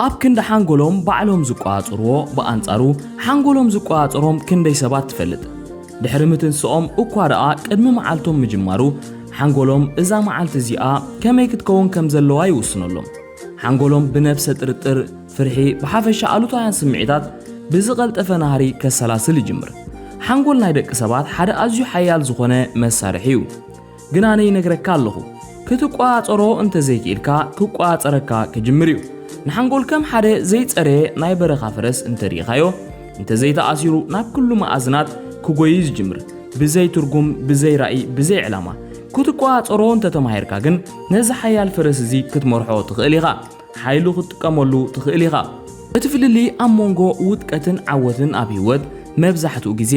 ኣብ ክንዲ ሓንጎሎም ባዕሎም ዝቆጻጸርዎ፣ ብኣንጻሩ ሓንጎሎም ዝቆጻጸሮም ክንደይ ሰባት ትፈልጥ? ድሕሪ ምትንስኦም እኳ ደኣ ቅድሚ መዓልቶም ምጅማሩ፣ ሓንጎሎም እዛ መዓልቲ እዚኣ ከመይ ክትከውን ከም ዘለዋ ይውስነሎም። ሓንጎሎም ብነብሰ ጥርጥር፣ ፍርሒ፣ ብሓፈሻ ኣሉታውያን ስምዒታት ብዝቐልጠፈ ናህሪ ከሰላስል ይጅምር። ሓንጎል ናይ ደቂ ሰባት ሓደ ኣዝዩ ሓያል ዝኾነ መሳርሒ እዩ። ግን ኣነ ይነግረካ ኣለኹ፣ ክትቆጻጸሮ እንተዘይክኢልካ ክቆጻጸረካ ክጅምር እዩ። ንሓንጎል ከም ሓደ ዘይጸረየ ናይ በረኻ ፈረስ እንተሪኢኻዮ፣ እንተዘይተኣሲሩ ናብ ኩሉ መኣዝናት ክጎይ ዝጅምር፣ ብዘይ ትርጉም፣ ብዘይ ራእይ፣ ብዘይ ዕላማ። ክትቆጻጸሮ እንተተማሂርካ ግን ነዚ ሓያል ፈረስ እዚ ክትመርሖ ትኽእል ኢኻ። ሓይሉ ክትጥቀመሉ ትኽእል ኢኻ። እቲ ፍልልይ ኣብ መንጎ ውድቀትን ዓወትን ኣብ ህይወት መብዛሕትኡ ግዜ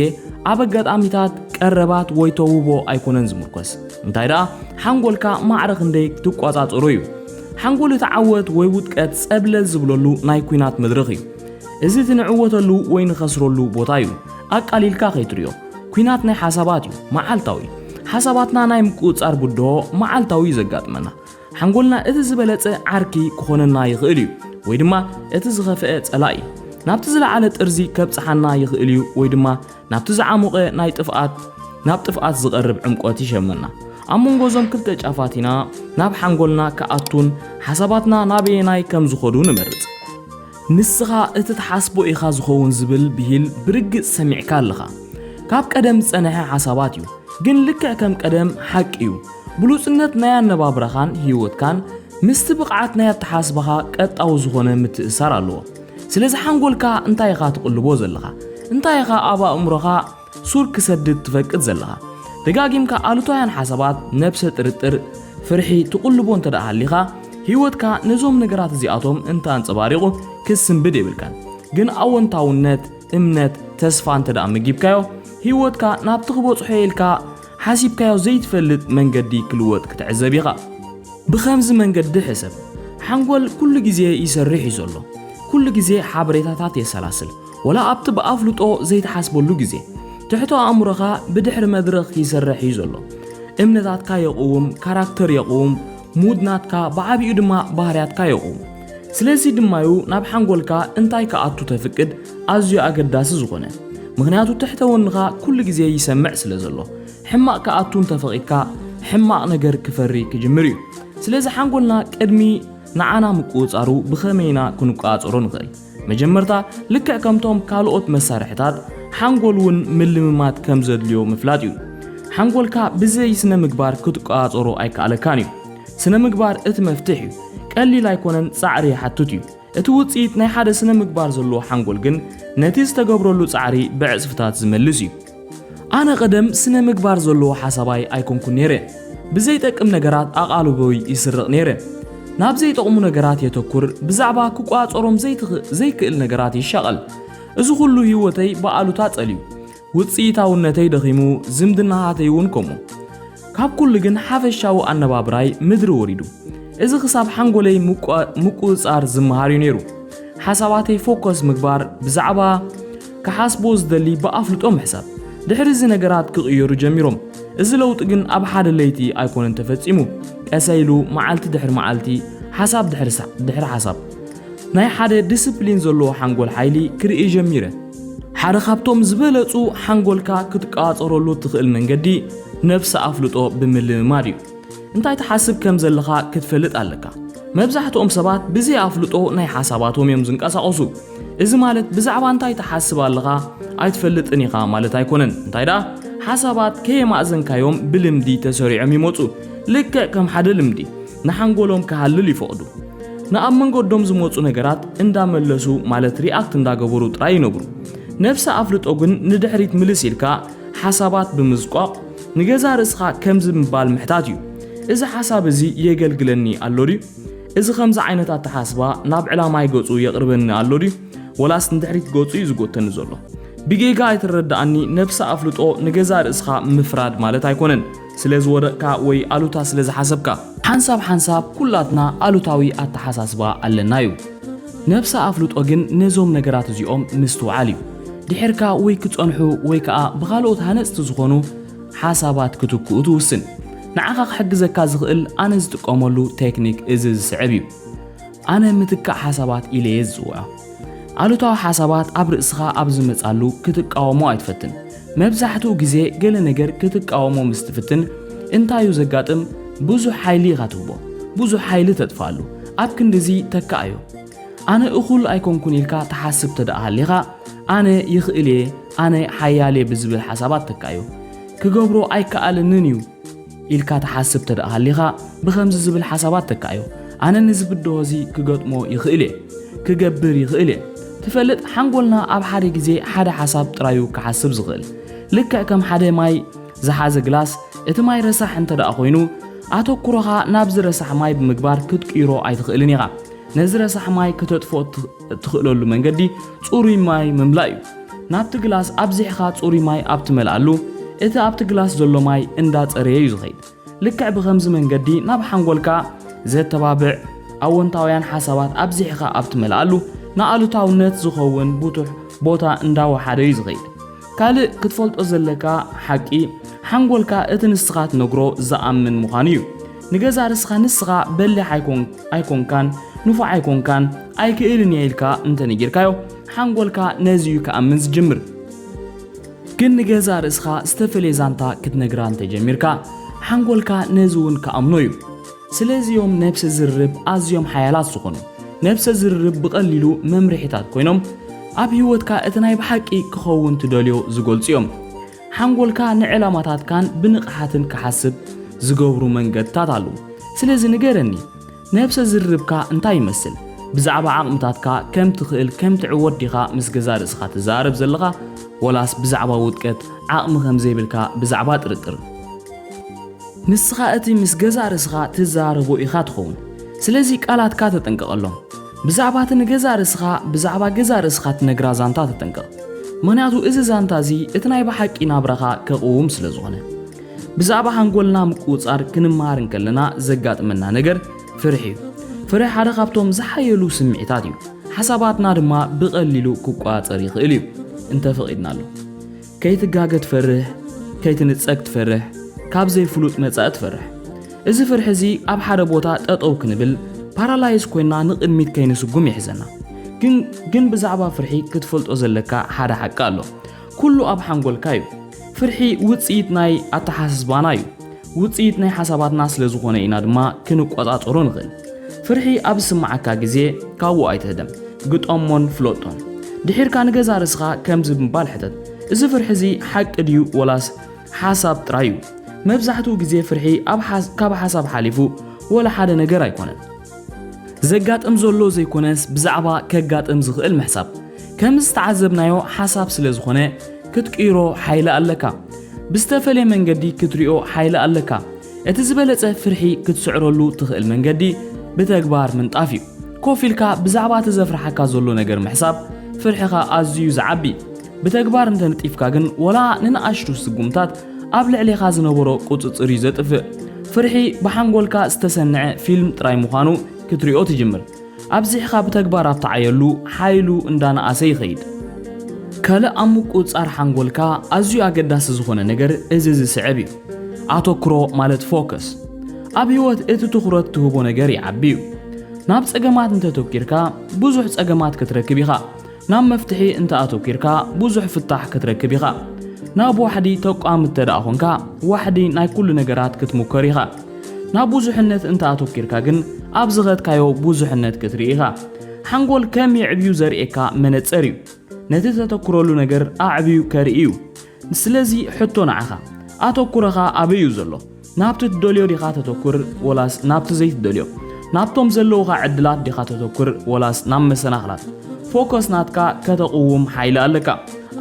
ኣብ ኣጋጣሚታት፣ ቀረባት ወይ ተውህቦ ኣይኮነን ዝምርኮስ። እንታይ ደኣ፣ ሓንጎልካ ማዕረ ክንደይ ክትቆጻጸሮ እዩ። ሓንጎል እቲ ዓወት ወይ ውድቀት ጸብለል ዝብለሉ ናይ ኲናት መድረኽ እዩ። እዚ እቲ ንዕወተሉ ወይ ንኸስረሉ ቦታ እዩ። ኣቃሊልካ ከይትርእዮ። ኲናት ናይ ሓሳባት እዩ፣ መዓልታዊ። ሓሳባትና ናይ ምቁጽጻር ብድሆ መዓልታዊ እዩ ዘጋጥመና። ሓንጎልና እቲ ዝበለጸ ዓርኪ ክኾነና ይኽእል እዩ፣ ወይ ድማ እቲ ዝኸፍአ ጸላኢ። ናብቲ ዝለዓለ ጥርዚ ከብጽሓና ይኽእል እዩ፣ ወይ ድማ ናብቲ ዝዓሞቐ ናይ ጥፍኣት፣ ናብ ጥፍኣት ዝቐርብ ዕምቆት ይሸመና። ኣብ መንጎ እዞም ክልተ ጫፋት ኢና ናብ ሓንጎልና ክኣቱን ሓሳባትና ናበየናይ ከም ዝኸዱ ንመርጽ። ንስኻ እቲ ትሓስቦ ኢኻ ዝኸውን ዝብል ብሂል ብርግጽ ሰሚዕካ ኣለኻ። ካብ ቀደም ዝጸንሐ ሓሳባት እዩ፣ ግን ልክዕ ከም ቀደም ሓቂ እዩ። ብሉጽነት ናይ ኣነባብራኻን ህይወትካን ምስቲ ብቕዓት ናይ ኣተሓስባኻ ቀጥታዊ ዝኾነ ምትእስሳር ኣለዎ። ስለዚ ሓንጎልካ እንታይ ኢኻ ትቕልቦ ዘለኻ? እንታይ ኢኻ ኣብ ኣእምሮኻ ሱር ክሰድድ ትፈቅድ ዘለኻ? ደጋጊምካ ኣሉታውያን ሓሳባት፣ ነብሰ ጥርጥር፣ ፍርሒ ትቕልቦ እንተ ደኣ ሃሊኻ፣ ህይወትካ ነዞም ነገራት እዚኣቶም እንተ ኣንጸባሪቑ ክትስንብድ የብልካን። ግን ኣወንታውነት፣ እምነት፣ ተስፋ እንተ ደኣ መጊብካዮ፣ ህይወትካ ናብቲ ክበጽሖ ኢልካ ሓሲብካዮ ዘይትፈልጥ መንገዲ ክልወጥ ክትዕዘብ ኢኻ። ብኸምዚ መንገዲ ሕሰብ። ሓንጎል ኩሉ ግዜ ይሰርሕ እዩ ዘሎ። ኩሉ ግዜ ሓበሬታታት የሰላስል። ወላ ኣብቲ ብኣፍልጦ ዘይትሓስበሉ ግዜ፣ ትሕቶ ኣእምሮኻ ብድሕሪ መድረኽ ይሰርሕ እዩ ዘሎ። እምነታትካ የቕውም፣ ካራክተር የቕውም፣ ሙድ ናትካ፣ ብዓቢኡ ድማ ባህርያትካ የቕውም። ስለዚ ድማዩ ናብ ሓንጎልካ እንታይ ክኣቱ ተፍቅድ ኣዝዩ ኣገዳሲ ዝኾነ። ምኽንያቱ ትሕተ ወንኻ ኩሉ ግዜ ይሰምዕ ስለ ዘሎ፣ ሕማቕ ክኣቱ እንተፈቒድካ፣ ሕማቕ ነገር ክፈሪ ክጅምር እዩ። ስለዚ ሓንጎልና ቅድሚ ንዓና ምቁጽጻሩ ብኸመይ ኢና ክንቆጻጸሮ ንኽእል? መጀመርታ፣ ልክዕ ከምቶም ካልኦት መሳርሕታት፣ ሓንጎል እውን ምልምማድ ከም ዘድልዮ ምፍላጥ እዩ። ሓንጎልካ ብዘይ ስነ ምግባር ክትቆጻጸሮ ኣይከኣለካን እዩ። ስነ ምግባር እቲ መፍትሕ እዩ። ቀሊል ኣይኮነን፣ ጻዕሪ ይሓትት እዩ። እቲ ውጽኢት ናይ ሓደ ስነ ምግባር ዘለዎ ሓንጎል ግን ነቲ ዝተገብረሉ ጻዕሪ ብዕጽፍታት ዝመልስ እዩ። ኣነ ቀደም ስነ ምግባር ዘለዎ ሓሳባይ ኣይኮንኩን ነይረ። ብዘይጠቅም ነገራት ኣቓልቦይ ይስርቕ ነይረ። ናብ ዘይጠቕሙ ነገራት የተኩር፣ ብዛዕባ ክቋጸሮም ዘይትኽ-፣ ዘይክእል ነገራት ይሻቐል። እዚ ኩሉ ህይወተይ ብኣሉታ ጸልዩ። ውጽኢታውነተይ ደኺሙ፣ ዝምድናታተይ እውን ከምኡ። ካብ ኩሉ ግን ሓፈሻዊ ኣነባብራይ ምድሪ ወሪዱ። እዚ ክሳብ ሓንጎለይ ምቋ-፣ ምቁጽጻር ዝመሃር እዩ ነይሩ። ሓሳባተይ ፎከስ ምግባር፣ ብዛዕባ ክሓስቦ ዝደሊ ብኣፍልጦ ምሕሳብ። ድሕሪ እዚ ነገራት ክቕየሩ ጀሚሮም። እዚ ለውጢ ግን ኣብ ሓደ ለይቲ ኣይኮነን ተፈጺሙ። ቀሰ ኢሉ፣ መዓልቲ ድሕሪ መዓልቲ፣ ሓሳብ ድሕሪ ሳ-፣ ድሕሪ ሓሳብ፣ ናይ ሓደ ዲስፕሊን ዘለዎ ሓንጎል ሓይሊ ክርኢ ጀሚረ። ሓደ ካብቶም ዝበለጹ ሓንጎልካ ክትቆጻጸረሉ ትኽእል መንገዲ፣ ነብሰ ኣፍልጦ ብምልምማድ እዩ። እንታይ ትሓስብ ከም ዘለኻ ክትፈልጥ ኣለካ። መብዛሕትኦም ሰባት ብዘይ ኣፍልጦ ናይ ሓሳባቶም እዮም ዝንቀሳቐሱ። እዚ ማለት ብዛዕባ እንታይ ትሓስብ ኣለኻ ኣይትፈልጥን ኢኻ ማለት ኣይኮነን። እንታይ ደኣ፣ ሓሳባት ከየማእዘንካዮም ብልምዲ ተሰሪዖም ይመጹ። ልክዕ ከም ሓደ ልምዲ፣ ንሓንጎሎም ክሃልል ይፈቕዱ። ንኣብ መንገዶም ዝመጹ ነገራት እንዳመለሱ፣ ማለት ሪኣክት እንዳገበሩ ጥራይ ይነብሩ። ነብሰ ኣፍልጦ ግን ንድሕሪት ምልስ ኢልካ፣ ሓሳባት ብምዝቋቕ፣ ንገዛ ርእስኻ ከምዚ ምባል ምሕታት እዩ። "እዚ ሓሳብ እዚ የገልግለኒ ኣሎ ድዩ? እዚ ከምዚ ዓይነት ኣተሓስባ ናብ ዕላማይ ገጹ የቕርበኒ ኣሎ ድዩ? ወላስ ንድሕሪት ገጹ እዩ ዝጎተኒ ዘሎ?" ብጌጋ ኣይትረድኣኒ፣ ነብሰ ኣፍልጦ ንገዛ ርእስኻ ምፍራድ ማለት ኣይኮነን። ስለ ዝወደቕካ ወይ ኣሉታ ስለ ዝሓሰብካ። ሓንሳብ ሓንሳብ ኩላትና ኣሉታዊ ኣተሓሳስባ ኣለና እዩ። ነብሰ ኣፍልጦ ግን ነዞም ነገራት እዚኦም ምስትውዓል እዩ። ድሕርካ ወይ ክጸንሑ ወይ ከኣ ብኻልኦት ሃነጽቲ ዝኾኑ ሓሳባት ክትክኡ ትውስን። ንዓኻ ክሕግዘካ ዝኽእል ኣነ ዝጥቀመሉ ቴክኒክ እዚ ዝስዕብ እዩ። ኣነ ምትካእ ሓሳባት ኢለ እየ ዝጽውዖ። ኣሉታዊ ሓሳባት ኣብ ርእስኻ ኣብ ዝመጻሉ ክትቃወሞ ኣይትፈትን። መብዛሕትኡ ግዜ ገለ ነገር ክትቃወሞ ምስ ትፍትን እንታይ እዩ ዘጋጥም? ብዙሕ ሓይሊ ኢኻ ትህቦ። ብዙሕ ሓይሊ ተጥፍኣሉ። ኣብ ክንድዚ ተካኣዮ። ኣነ እኹል ኣይኮንኩን ኢልካ ትሓስብ ተደኣ ሃሊኻ፣ ኣነ ይኽእል እየ፣ ኣነ ሓያል እየ ብዝብል ሓሳባት ተካኣዮ። ክገብሮ ኣይከኣለንን እዩ ኢልካ ትሓስብ ተደኣ ሃሊኻ፣ ብኸምዚ ዝብል ሓሳባት ተካኣዮ። ኣነ ንዚ ብድሆ እዚ ክገጥሞ ይኽእል እየ፣ ክገብር ይኽእል እየ። ትፈልጥ፣ ሓንጎልና ኣብ ሓደ ግዜ ሓደ ሓሳብ ጥራዩ ክሓስብ ዝኽእል። ልክዕ ከም ሓደ ማይ ዝሓዘ ግላስ፣ እቲ ማይ ረሳሕ እንተ ደኣ ኮይኑ፣ ኣተኩሮኻ ናብዚ ረሳሕ ማይ ብምግባር ክትቅይሮ ኣይትኽእልን ኢኻ። ነዚ ረሳሕ ማይ ከተጥፍኦ እትኽ-፣ እትኽእለሉ መንገዲ ጽሩይ ማይ ምምላእ እዩ። ናብቲ ግላስ ኣብዚሕኻ ጽሩይ ማይ ኣብ ትመልኣሉ፣ እቲ ኣብቲ ግላስ ዘሎ ማይ እንዳጸረየ እዩ ዝኸይድ። ልክዕ ብኸምዚ መንገዲ ናብ ሓንጎልካ ዘተባብዕ ኣወንታውያን ሓሳባት ኣብዚሕኻ ኣብ ትመልኣሉ፣ ንኣሉታውነት ዝኸውን ቡቱሕ ቦታ እንዳወሓደ እዩ ዝኸይድ። ካልእ ክትፈልጦ ዘለካ ሓቂ፣ ሓንጎልካ እቲ ንስኻ ትነግሮ ዝኣምን ምዃኑ እዩ። ንገዛእ ርእስኻ ንስኻ በሊሕ ኣይኮን-፣ ኣይኮንካን፣ ንፉዕ ኣይኮንካን፣ ኣይክእልን እየ ኢልካ እንተነጊርካዮ፣ ሓንጎልካ ነዚ እዩ ክኣምን ዝጅምር። ግን ንገዛእ ርእስኻ ዝተፈለየ ዛንታ ክትነግራ እንተጀሚርካ፣ ሓንጎልካ ነዚ እውን ክኣምኖ እዩ። ስለዚ እዮም ነብሰ ዝርርብ ኣዝዮም ሓያላት ዝኾኑ። ነብሰ ዝርርብ ብቐሊሉ መምርሒታት ኮይኖም፣ ኣብ ህይወትካ እቲ ናይ ብሓቂ ክኸውን ትደልዮ ዝገልጹ እዮም። ሓንጎልካ ንዕላማታትካን ብንቕሓትን ክሓስብ ዝገብሩ መንገድታት ኣለዉ። ስለዚ ንገረኒ፣ ነብሰ ዝርርብካ እንታይ ይመስል? ብዛዕባ ዓቕምታትካ፣ ከም ትኽእል፣ ከም ትዕወት ዲኻ ምስ ገዛእ ርእስኻ ትዛረብ ዘለኻ? ወላስ ብዛዕባ ውድቀት፣ ዓቕሚ ከም ዘይብልካ፣ ብዛዕባ ጥርጥር? ንስኻ እቲ ምስ ገዛእ ርእስኻ ትዛረቦ ኢኻ ትኸውን። ስለዚ ቃላትካ ተጠንቀቐሎም። ብዛዕባ እቲ ንገዛእ ርእስኻ፣ ብዛዕባ ገዛእ ርእስኻ ትነግራ ዛንታ ተጠንቀቕ። ምኽንያቱ እዚ ዛንታ እዚ እቲ ናይ ብሓቂ ናብራኻ ከቕውም ስለ ዝኾነ። ብዛዕባ ሓንጎልና ምቁጽጻር ክንመሃር እንከለና ዘጋጥመና ነገር ፍርሒ እዩ። ፍርሒ ሓደ ካብቶም ዝሓየሉ ስምዒታት እዩ። ሓሳባትና ድማ ብቐሊሉ ክቆጻጸር ይኽእል እዩ፣ እንተፈቒድናሉ። ከይትጋገ ትፈርሕ፣ ከይትንጸግ ትፈርሕ፣ ካብ ዘይፍሉጥ መጻኢ ትፈርሕ። እዚ ፍርሒ እዚ ኣብ ሓደ ቦታ ጠጠው ክንብል፣ ፓራላይዝ ኮይና ንቕድሚት ከይንስጉም ይሕዘና። ግን፣ ግን ብዛዕባ ፍርሒ ክትፈልጦ ዘለካ ሓደ ሓቂ ኣሎ። ኩሉ ኣብ ሓንጎልካ እዩ። ፍርሒ ውጽኢት ናይ ኣተሓሳስባና እዩ። ውጽኢት ናይ ሓሳባትና ስለ ዝኾነ ኢና ድማ ክንቆጻጸሮ ንኽእል። ፍርሒ ኣብ ዝስምዓካ ግዜ ካብኡ ኣይትህደም። ግጠሞን ፍለጦን። ድሒርካ ንገዛእ ርእስኻ ከምዚ ብምባል ሕተት፣ እዚ ፍርሒ እዚ ሓቂ ድዩ ወላስ ሓሳብ ጥራይ እዩ? መብዛሕትኡ ግዜ ፍርሒ ኣብ ሓስ-፣ ካብ ሓሳብ ሓሊፉ ወላ ሓደ ነገር ኣይኮነን። ዘጋጥም ዘሎ ዘይኮነስ ብዛዕባ ከጋጥም ዝኽእል ምሕሳብ። ከም ዝተዓዘብናዮ ሓሳብ ስለ ዝኾነ ክትቅይሮ ሓይሊ ኣለካ። ብዝተፈለየ መንገዲ ክትሪኦ ሓይሊ ኣለካ። እቲ ዝበለጸ ፍርሒ ክትስዕረሉ ትኽእል መንገዲ ብተግባር ምንጣፍ እዩ። ኮፍ ኢልካ ብዛዕባ እቲ ዘፍርሓካ ዘሎ ነገር ምሕሳብ ፍርሕኻ ኣዝዩ ዝዓቢ። ብተግባር እንተነጢፍካ ግን ወላ ንንኣሽቱ ስጉምታት ኣብ ልዕሌኻ ዝነበሮ ቁጽጽር እዩ ዘጥፍእ። ፍርሒ ብሓንጎልካ ዝተሰንዐ ፊልም ጥራይ ምዃኑ ክትሪኦ ትጅምር። ኣብዚሕኻ ብተግባር ኣብትዓየሉ ሓይሉ እንዳነኣሰ ይኸይድ። ካልእ ኣብ ምቁጽጻር ሓንጎልካ ኣዝዩ ኣገዳሲ ዝኾነ ነገር እዚ ዝስዕብ እዩ። ኣተኩሮ ማለት ፎከስ። ኣብ ህይወት እቲ ትኹረት ትህቦ ነገር ይዓቢ እዩ። ናብ ጸገማት እንተተኪርካ ብዙሕ ጸገማት ክትረክብ ኢኻ። ናብ መፍትሒ እንተ ኣተኪርካ ብዙሕ ፍታሕ ክትረክብ ኢኻ። ናብ ዋሕዲ ተቋም እተ ደኣ ኾንካ ዋሕዲ ናይ ኩሉ ነገራት ክትምኮር ኢኻ። ናብ ብዙሕነት እንተ ኣተኪርካ ግን ኣብ ዝኸድካዮ ብዙሕነት ክትርኢ ኢኻ። ሓንጎል ከም የዕብዩ ዘርእየካ መነጸር እዩ። ነቲ ተተኩረሉ ነገር ኣዕብዩ ከርኢ እዩ። ስለዚ ሕቶ ንዓኻ፣ ኣተኩረኻ ኣበይ እዩ ዘሎ? ናብቲ ትደልዮ ዲኻ ተተኩር ወላስ ናብቲ ዘይትደልዮ? ናብቶም ዘለዉኻ ዕድላት ዲኻ ተተኩር ወላስ ናብ መሰናኽላት? ፎከስ ናትካ ከተቕውም ሓይሊ ኣለካ።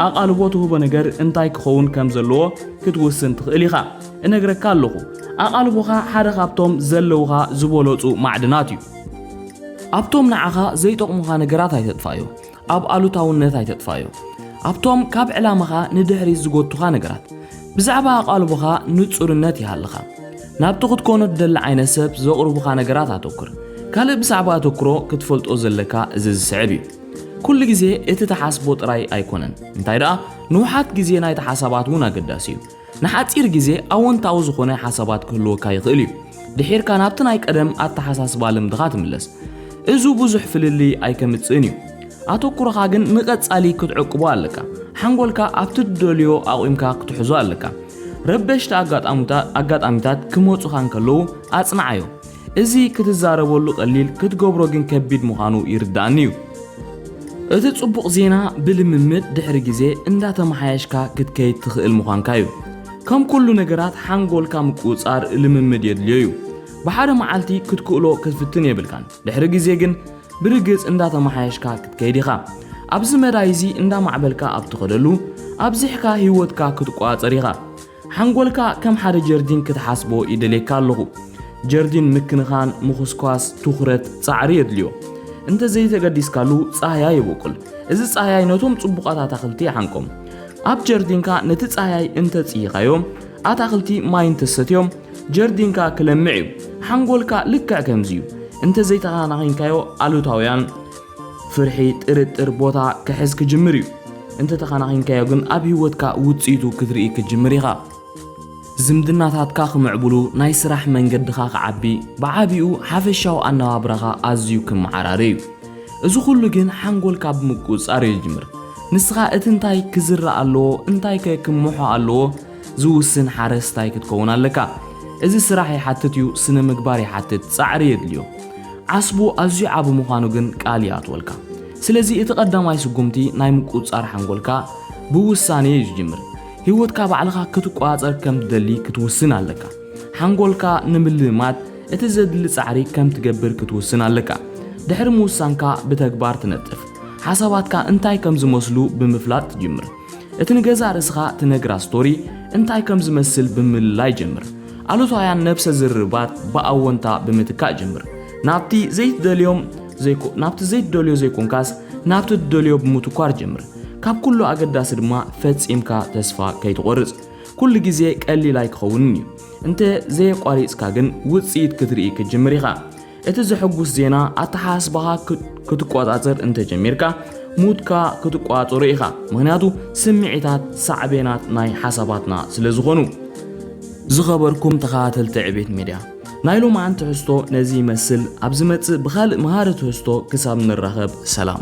ኣቓልቦ ትህቦ ነገር እንታይ ክኸውን ከም ዘለዎ ክትውስን ትኽእል ኢኻ። እነግረካ ኣለኹ፣ ኣቓልቦኻ ሓደ ካብቶም ዘለዉኻ ዝበለጹ ማዕድናት እዩ። ኣብቶም ንዓኻ ዘይጠቕሙኻ ነገራት ኣይተጥፋዮ። ኣብ ኣሉታውነት ኣይተጥፋዮ። ኣብቶም ካብ ዕላማኻ ንድሕሪት ዝጎቱኻ ነገራት። ብዛዕባ ኣቓልቦኻ ንጹርነት ይሃልኻ። ናብቲ ክትኮኖ ትደሊ ዓይነት ሰብ ዘቕርቡኻ ነገራት ኣተኩር። ካልእ ብዛዕባ ኣተኩሮ ክትፈልጦ ዘለካ እዚ ዝስዕብ እዩ። ኩሉ ግዜ እቲ ትሓስቦ ጥራይ ኣይኮነን። እንታይ ደኣ፣ ንውሓት ግዜ ናይቲ ሓሳባት እውን ኣገዳሲ እዩ። ንሓጺር ግዜ ኣወንታዊ ዝኾነ ሓሳባት ክህልወካ ይኽእል እዩ። ድሒርካ ናብቲ ናይ ቀደም ኣተሓሳስባ ልምድኻ ትምለስ። እዙ ብዙሕ ፍልልይ ኣይከምጽእን እዩ። ኣተኩሮኻ ግን ንቐጻሊ ክትዕቅቦ ኣለካ። ሓንጎልካ ኣብቲ ትደልዮ ኣቑምካ ክትሕዞ ኣለካ። ረበሽቲ ኣጋጣሙታ- ኣጋጣሚታት ክመጹኻ እንከለዉ ኣጽንዓዮ። እዚ ክትዛረበሉ ቀሊል፣ ክትገብሮ ግን ከቢድ ምዃኑ ይርዳእኒ እዩ። እቲ ጽቡቕ ዜና፣ ብልምምድ ድሕሪ ግዜ እንዳተመሓየሽካ ክትከይድ ትኽእል ምዃንካ እዩ። ከም ኩሉ ነገራት፣ ሓንጎልካ ምቁጽጻር ልምምድ የድልዮ እዩ። ብሓደ መዓልቲ ክትክእሎ ክትፍትን የብልካን። ድሕሪ ግዜ ግን ብርግጽ እንዳተመሓየሽካ ክትከይድ ኢኻ። ኣብዚ መዳይ እዚ እንዳማዕበልካ ኣብ ትኸደሉ፣ ኣብዚሕካ ህይወትካ ክትቆጻጸር ኢኻ። ሓንጎልካ ከም ሓደ ጀርዲን ክትሓስቦ ይደልየካ ኣለኹ። ጀርዲን ምክንኻን፣ ምኹስኳስ፣ ትኹረት፣ ጻዕሪ የድልዮ። እንተ ዘይተገዲስካሉ ጻህያይ ይበቁል። እዚ ጻህያይ ነቶም ጽቡቓት ኣታኽልቲ ይሓንቆም። ኣብ ጀርዲንካ ነቲ ጻህያይ እንተ ጽሂኻዮ፣ ኣታኽልቲ ማይ እንተ ሰትዮም፣ ጀርዲንካ ክለምዕ እዩ። ሓንጎልካ ልክዕ ከምዚ እዩ። እንተ ዘይተኸናኺንካዮ ኣሉታውያን ፍርሒ፣ ጥርጥር ቦታ ክሕዝ ክጅምር እዩ። እንተ ተኸናኺንካዮ ግን ኣብ ህይወትካ ውጽኢቱ ክትርኢ ክትጅምር ኢኻ። ዝምድናታትካ ክምዕብሉ፣ ናይ ስራሕ መንገድኻ ክዓቢ፣ ብዓቢኡ ሓፈሻዊ ኣነባብራኻ ኣዝዩ ክመዓራረ እዩ። እዚ ኩሉ ግን ሓንጎልካ ብምቁጽጻር እዩ ዝጅምር። ንስኻ እቲ እንታይ ክዝራእ ኣለዎ፣ እንታይ ከ ክምሖ ኣለዎ ዝውስን ሓረስታይ ክትከውን ኣለካ። እዚ ስራሕ ይሓትት እዩ፣ ስነ ምግባር ይሓትት፣ ጻዕሪ የድልዮ። ዓስቡ ኣዝዩ ዓቢ ምዃኑ ግን ቃል ይኣትወልካ። ስለዚ እቲ ቀዳማይ ስጉምቲ ናይ ምቁጽጻር ሓንጎልካ ብውሳኔ እዩ ዝጅምር። ህይወትካ ባዕልኻ ክትቆጻጸር ከም ትደሊ ክትውስን ኣለካ። ሓንጎልካ ንምልማድ እቲ ዘድሊ ጻዕሪ ከም ትገብር ክትውስን ኣለካ። ድሕሪ ምውሳንካ ብተግባር ትነጥፍ። ሓሳባትካ እንታይ ከም ዝመስሉ ብምፍላጥ ትጅምር። እቲ ንገዛእ ርእስኻ ትነግራ ስቶሪ እንታይ ከም ዝመስል ብምልላይ ጀምር። ኣሉታውያን ነብሰ ዝርርባት ብኣወንታ ብምትካእ ጀምር። ናብቲ ዘይትደልዮም ዘይኮ- ናብቲ ዘይትደልዮ ዘይኮንካስ ናብቲ ትደልዮ ብምትኳር ጀምር። ካብ ኩሉ ኣገዳሲ ድማ ፈጺምካ ተስፋ ከይትቆርጽ። ኩሉ ግዜ ቀሊል ኣይክኸውንን እዩ። እንተ ዘየቋሪጽካ ግን ውጽኢት ክትርኢ ክትጅምር ኢኻ። እቲ ዘሐጉስ ዜና፣ ኣተሓሳስባኻ ክት- ክትቆጻጸር እንተጀሚርካ፣ ሙድካ ክትቆጻጸሮ ኢኻ። ምኽንያቱ ስምዒታት ሳዕቤናት ናይ ሓሳባትና ስለ ዝኾኑ። ዝኸበርኩም ተኸታተልቲ ዕቤት ሜድያ፣ ናይ ሎማዓንቲ ትሕዝቶ ነዚ ይመስል። ኣብ ዝመጽእ ብኻልእ መሃሪ ትሕዝቶ ክሳብ ንራኸብ፣ ሰላም።